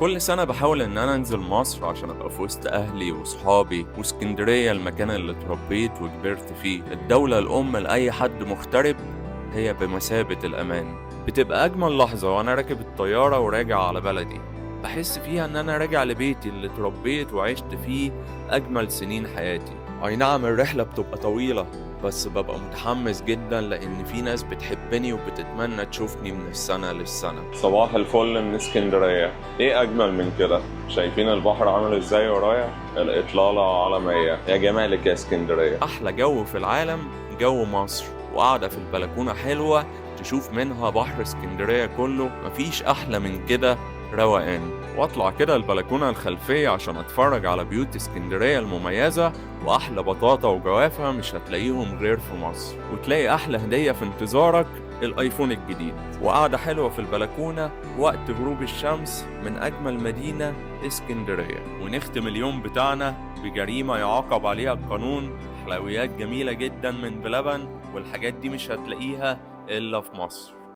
كل سنة بحاول إن أنا أنزل مصر عشان أبقى في وسط أهلي وصحابي، واسكندرية المكان اللي اتربيت وكبرت فيه، الدولة الأم لأي حد مغترب هي بمثابة الأمان. بتبقى أجمل لحظة وأنا راكب الطيارة وراجع على بلدي، بحس فيها إن أنا راجع لبيتي اللي اتربيت وعشت فيه أجمل سنين حياتي. أي نعم الرحلة بتبقى طويلة، بس ببقى متحمس جدا لأن في ناس بتحبني وبتتمنى تشوفني من السنة للسنة. صباح الفل من اسكندرية، ايه أجمل من كده؟ شايفين البحر عامل ازاي ورايا؟ الإطلالة عالمية، يا جمالك يا اسكندرية. أحلى جو في العالم جو مصر، وقعدة في البلكونة حلوة تشوف منها بحر اسكندرية كله، مفيش أحلى من كده روقان. واطلع كده البلكونة الخلفية عشان اتفرج على بيوت اسكندرية المميزة، واحلى بطاطا وجوافة مش هتلاقيهم غير في مصر، وتلاقي احلى هدية في انتظارك الايفون الجديد، وقعدة حلوة في البلكونة وقت غروب الشمس من اجمل مدينة اسكندرية. ونختم اليوم بتاعنا بجريمة يعاقب عليها القانون، حلويات جميلة جدا من بلبن، والحاجات دي مش هتلاقيها إلا في مصر.